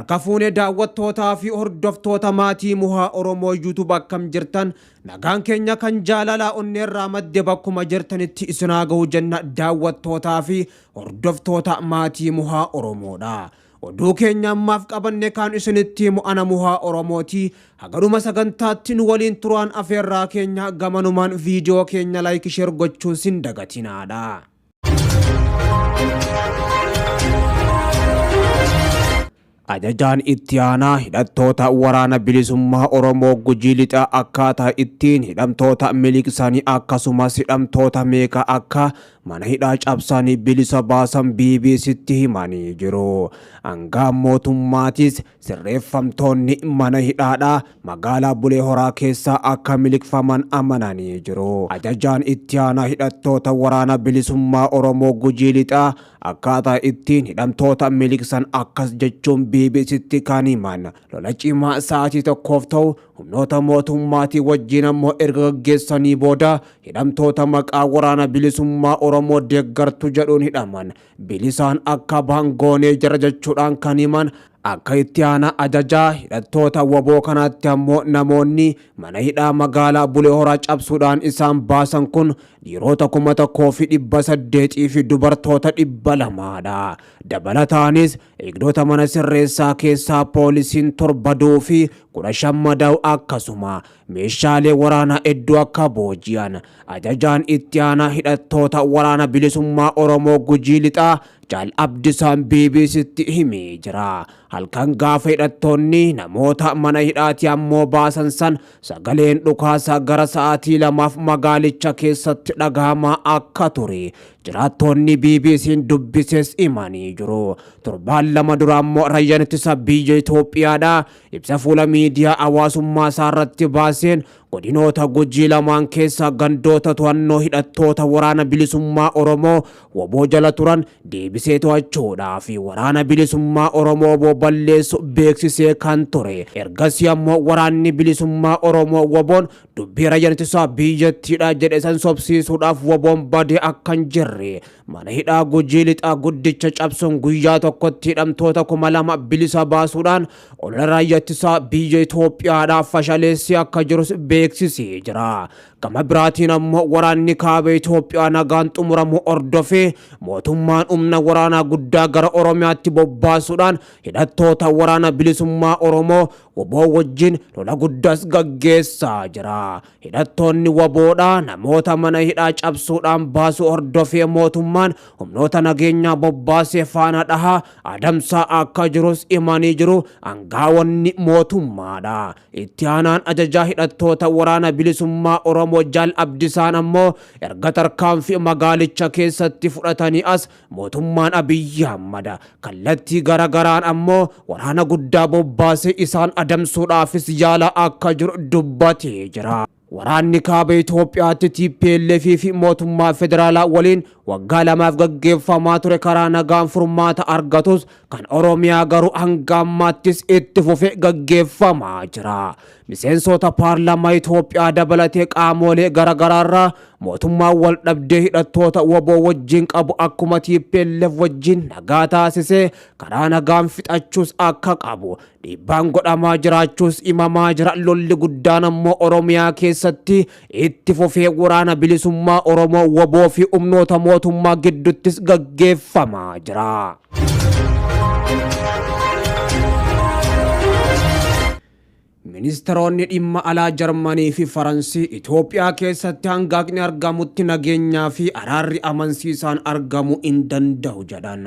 Harka fuune daawwattootaa fi hordoftoota maatii Muhaa Oromoo YouTube, akkam jirtan? Nagaan keenya kan jaalalaa onneerraa madde bakkuma jirtanitti isin haa ga'u jenna daawwattootaa fi hordoftoota maatii Muhaa Oromoodha. Oduu keenya ammaaf qabanne kaan isinitti himu ana Muhaa Oromooti. Hagadhuma sagantaatti nu waliin turaan afeerraa keenya, gamanumaan viidiyoo keenya like, share gochuun sin dagatinaadha. Ajajaan itti aanaa hidhattoota Waraana Bilisummaa Oromoo Gujii Lixaa akkaataa ittiin hidhamtoota miliqsanii akkasumas hidhamtoota meeqa akka mana hidhaa cabsanii bilisa baasan BBCtti himanii jiru. Angaan mootummaatis sirreeffamtoonni mana hidhaadhaa magaalaa Bulee Horaa keessaa akka miliqfaman amananii jiru. Ajajaan itti aanaa hidhattoota Waraana Bilisummaa Oromoo Gujii Lixaa akkaataa ittiin hidhamtoota miliqsan akkas jechuun BBCtti kan himan. Lola cimaa sa'aatii tokkoof ta'u humnoota mootummaatii wajjin ammoo erga gaggeessanii booda hidhamtoota maqaa Waraana Bilisummaa Oromoo deeggartu jedhuun hidhaman bilisaan akka bahan goonee jira jechuudhaan kan himan. Akka itti aanaa ajajaa hidhattoota WBO kanaatti ammoo namoonni mana hidhaa magaalaa Bulee Horaa cabsuudhaan isaan baasan kun dhiirota 1800 fi dubartoota 200dha. Dabalataanis eegdota mana sirreessaa keessaa poolisiin 7 du'uu fi 15 madaa'u, akkasuma meeshaalee waraanaa hedduu akka booji'an ajajaan itti aanaa hidhattoota Waraana Bilisummaa Oromoo Gujii Lixaa Jaal Abdisaan BBCtti himee jira. Halkan gaafa hidhattoonni namoota mana hidhaatii ammoo baasan san sagaleen dhukaasaa gara sa'aatii 2f magaalicha keessatti dhagahamaa akka ture jiraattonni BBC'n dubbises himanii jiru. Torbaan 2 dura ammoo rayyaan ittisa biyya Itoophiyaadha ibsa fuula miidiyaa hawaasummaa isaa irratti baaseen godinoota Gujii lamaan keessaa gandoota to'annoo hidhattoota Waraana Bilisummaa Oromoo WBO jala turan deebisee to'achuudhaa fi Waraana Bilisummaa Oromoo WBO balleessu beeksisee kan ture. Ergasii ammoo Waraanni Bilisummaa Oromoo WBOn dubbii rayyaan ittisaa biyyattiidha jedhe san sobsiisuudhaaf WBOn badee akka hin jirre mana hidhaa Gujii Lixaa guddicha cabsuun guyyaa tokkotti hidhamtoota 2000 bilisa baasuudhaan olola raayyaa ittisaa biyya Itoophiyaadhaaf fashaleessee akka jirus beeksisee jira. Gama biraatiin ammoo waraanni kaaba Itoophiyaa nagaan xumuramu hordofee mootummaan humna waraanaa guddaa gara Oromiyaatti bobbaasuudhaan hidhattoota Waraana Bilisummaa Oromoo WBO wajjin lola guddaas gaggeessaa jira. Hidhattoonni WBOdhaa namoota mana hidhaa cabsuudhaan baasuu hordofee mootummaan humnoota nageenyaa bobbaasee faana dhahaa adamsaa akka jirus himanii jiru angaawonni mootummaadha. Itti aanaan ajajaa hidhattoota Waraana Bilisummaa Oromoo Jaal Abdisaan ammoo erga tarkaanfii magaalicha keessatti fudhatanii as mootummaan Abiyyi Ahmad kallattii gara garaan ammoo waraana guddaa bobbaasee isaan adamsuudhaafis yaalaa akka jiru dubbatee jira. Waraanni kaaba Itoophiyaatti TPLF fi mootummaa federaalaa waliin waggaa 2f gaggeeffamaa ture karaa nagaan furmaata argatus, kan Oromiyaa garuu hanga ammaattis itti fufee gaggeeffamaa jira. Miseensota paarlaamaa Itoophiyaa dabalatee qaamoolee garaagaraarraa mootummaan wal dhabdee hidhattoota WBO wajjin qabu akkuma TPLF wajjin nagaa taasisee karaa nagaan fixachuus akka qabu dhiibbaan godhamaa jiraachuus himamaa jira. Lolli guddaan ammoo Oromiyaa keessatti itti fufee Waraana Bilisummaa Oromoo WBO fi humnoota mootummaa gidduuttis gaggeeffamaa jira. Ministeeronni dhimma alaa Jarmanii fi Faransii Itoophiyaa keessatti hanga haqni argamutti nageenyaa fi araarri amansiisaan argamuu hin danda'u jedhan.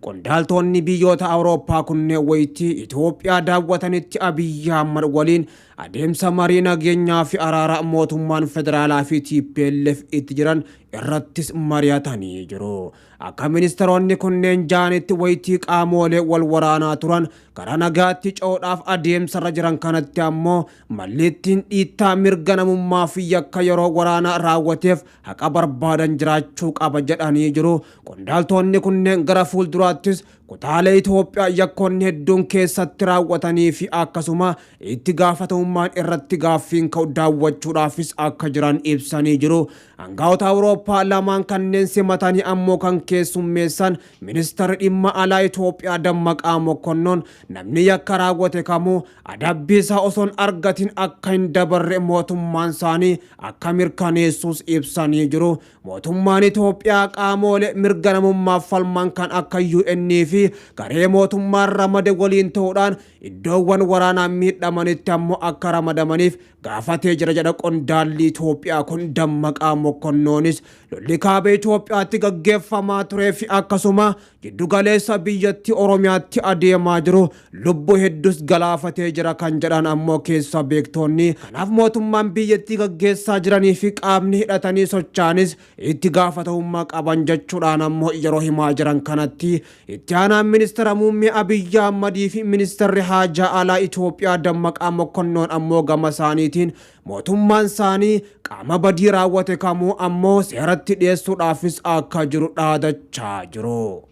Qondaaltonni biyyoota Awurooppaa kunneen wayitii Itoophiyaa daawwatanitti Abiyyi Ahmad waliin adeemsa marii nageenyaa fi araaraa mootummaan federaalaa fi TPLF itti jiran irrattis mari'atanii jiru. Akka ministeeronni kunneen ja'anitti, wayitii qaamoolee wal waraanaa turan karaa nagaatti ce'uudhaaf adeemsarra jiran kanatti ammoo malli ittiin dhiittaa mirga namummaa fi yakka yeroo waraanaa raawwateef haqa barbaadan jiraachuu qaba jedhanii jiru. Qondaaltonni kunneen gara fuulduraattis Kutaalee Itoophiyaa yakkoonni hedduun keessatti raawwatanii fi akkasuma itti gaafatamummaan irratti gaaffiin ka'u daawwachuudhaafis akka jiran ibsanii jiru. Aangawoota Awurooppaa lamaan kanneen simatanii ammoo kan keessummeessan ministeerri dhimma alaa Itoophiyaa Dammaqaa Mokonnon, namni yakka raawwate kamuu adabbii isaa osoo hin argatin akka hin dabarre mootummaan isaanii akka mirkaneessus ibsanii jiru. Mootummaan Itoophiyaa qaamolee mirga namummaaf falman kan akka UN fi garee mootummaan ramade waliin ta'uudhaan iddoowwan waraanaan miidhamanitti ammoo akka ramadamaniif gaafatee jira jedha qondaalli Itoophiyaa kun. Dammaqaa Mokonnonis lolli kaaba Itoophiyaatti gaggeeffamaa turee fi akkasuma giddugaleessa biyyattii Oromiyaatti adeemaa jiru lubbuu hedduus galaafatee jira kan jedhan ammoo keessa beektoonni. Kanaaf mootummaan biyyattii gaggeessaa jiranii fi qaamni hidhatanii socho'anis itti gaafatamummaa qaban jechuudhaan ammoo yeroo himaa jiran kanatti, itti aanaan ministeera muummee Abiyyi Ahmadii fi ministeerri haajaa alaa Itoophiyaa Dammaqaa Mokonnoon ammoo gama isaaniitiin mootummaan isaanii qaama badii raawwate kamuu ammoo seeratti dhiyeessuudhaafis akka jiru dhaadachaa jiru.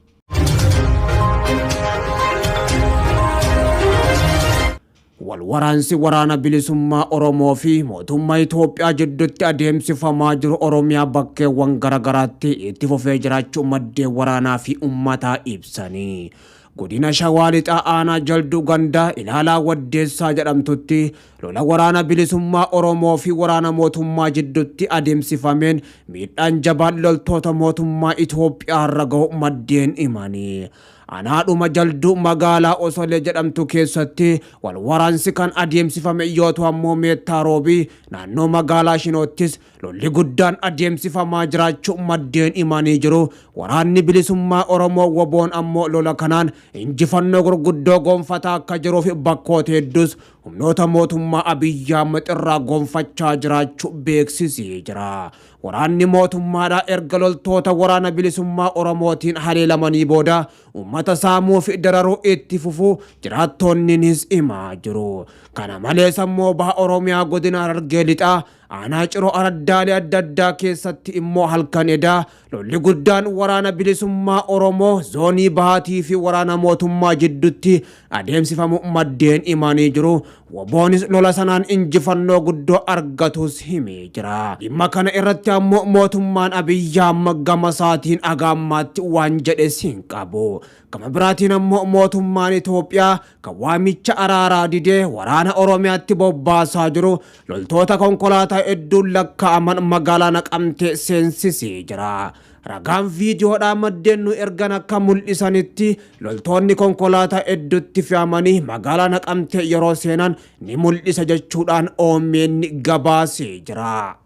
Walwaraansi waraana bilisummaa Oromoo fi mootummaa Itoophiyaa jidduutti adeemsifamaa jiru Oromiyaa bakkeewwan garaagaraatti itti fufee jiraachuu maddeen waraanaa fi uummataa ibsanii. Godina Shawaa Lixaa aanaa Jalduu gandaa Ilaalaa Waddeessaa jedhamtutti lola waraana bilisummaa Oromoo fi waraana mootummaa jidduutti adeemsifameen miidhaan jabaan loltoota mootummaa Itoophiyaa irra gahu maddeen himanii. Anaadhuma Jalduu magaalaa Osolee jedhamtu keessatti wal waraansi kan adeemsifame yoo ta'u, ammoo Meettaa Roobii naannoo magaalaa Shinoottis lolli guddaan adeemsifamaa jiraachuu maddeen himanii jiru. Waraanni bilisummaa Oromoo WBOn ammoo lola kanaan injifannoo gurguddoo gonfataa akka jiruuf bakkoota hedduus humnoota mootummaa Abiyyi Ahmad irraa gonfachaa jiraachuu beeksisee jira. Waraanni mootummaadhaa erga loltoota waraana bilisummaa Oromootiin haleelamanii booda uummata saamuu fi dararuu itti fufuu jiraattonninis himaa jiru. Kana malees ammoo baha Oromiyaa godina Harargee Lixaa aanaa Ciroo araddaalee adda addaa keessatti immoo halkan edaa lolli guddaan waraana bilisummaa Oromoo zoonii bahaatii fi waraana mootummaa jidduutti adeemsifamu maddeen himanii jiru. WBOnis lola sanaan injifannoo guddoo argatus himee jira. Dhimma kana irratti ammoo mootummaan Abiyyi Ahmad gama isaatiin haga ammaatti waan jedhes hin qabu. Gama biraatiin ammoo mootummaan Itoophiyaa kan waamicha araaraa didee waraana Oromiyaatti bobbaasaa jiru loltoota konkolaataa hedduun lakkaa'aman magaalaa Naqamtee seensisee jira. Ragaan viidiyoodhaan maddeen nu ergan akka mul'isanitti loltoonni konkolaataa hedduutti fe'amanii magaalaa Naqamtee yeroo seenan ni mul'isa jechuudhaan OMN gabaasee jira.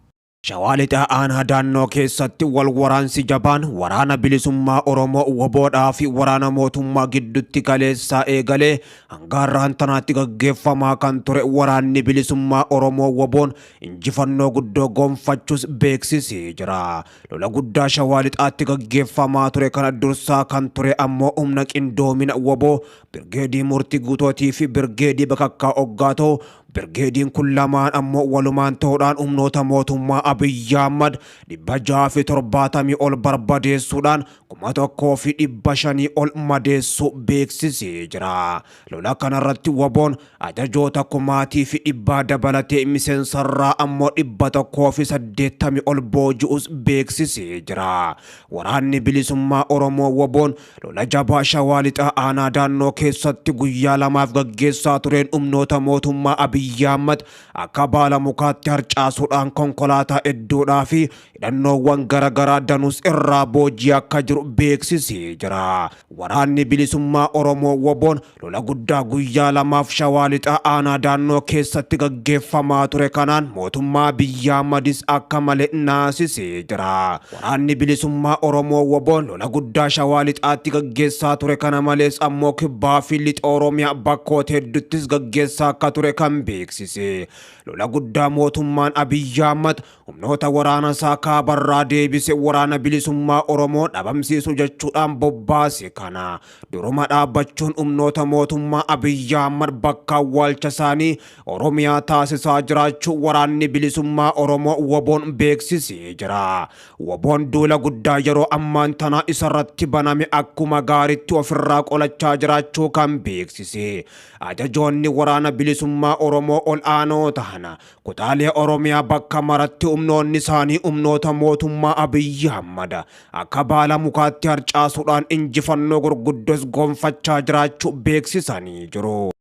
Shawaa Lixaa aanaa Daannoo keessatti wal waraansi jabaan waraana bilisummaa Oromoo WBOdhaa fi waraana mootummaa gidduutti kaleessaa eegalee hanga har'aan tanaatti gaggeeffamaa kan ture waraanni bilisummaa Oromoo WBOn injifannoo guddoo gonfachuus beeksisee jira. Lola guddaa Shawaa Lixaatti gaggeeffamaa ture kana dursaa kan ture ammoo humna qindoomina WBO Birgeedii Murtii Guutootii fi Birgeedii Bakakkaa Oggaa ta'u, Birgeediin kun lamaan ammoo walumaan ta'uudhaan humnoota mootummaa Abiyyi Ahmad 670 ol barbadeessuudhaan 1500 ol madeessuu beeksisee jira. Lola kanarratti WBOn ajajoota kumaatii fi dhibbaa dabalatee miseensarraa ammoo 180 ol booji'us beeksisee jira. Waraanni bilisummaa Oromoo WBOn lola jabaa Shawaa Lixaa aanaa Daannoo keessatti guyyaa lamaaf gaggeessaa tureen humnoota mootummaa Abiyyi Ahmad akka baala mukaatti harcaasuudhaan konkolaataa hedduudhaa fi hidhannoowwan garaagaraa danuus irraa boojii akka jiru beeksisee jira. Waraanni bilisummaa Oromoo WBOn lola guddaa guyyaa lamaaf Shawaa Lixaa aanaa Daannoo keessatti gaggeeffamaa ture kanaan mootummaa Abiyyi Ahmadis akka malee naasisee jira. Waraanni bilisummaa Oromoo WBOn lola guddaa Shawaa Lixaatti gaggeessaa ture kana malees ammoo kibbaa fi lixa Oromiyaa bakkoota hedduuttis gaggeessaa akka ture kan beekamu. beeksise. Lola guddaa mootummaan Abiyyi Ahmad humnoota waraana isaa kaabarraa deebise waraana bilisummaa Oromoo dhabamsiisu jechuudhaan bobbaase kana duruma dhaabbachuun humnoota mootummaa Abiyyi Ahmad bakka awwaalcha isaanii Oromiyaa taasisaa jiraachuu waraanni bilisummaa Oromoo WBOn beeksisee jira. WBOn duula guddaa yeroo ammaan tana isarratti baname akkuma gaariitti ofirraa qolachaa jiraachuu kan beeksise. Ajajoonni waraana bilisummaa Oromoo ol aanoo ta'an kutaalee Oromiyaa bakka maratti humnoonni isaanii humnoota mootummaa Abiyyi Ahmad akka baala mukaatti harcaasuudhaan injifannoo gurguddos gonfachaa jiraachuu beeksisanii jiru.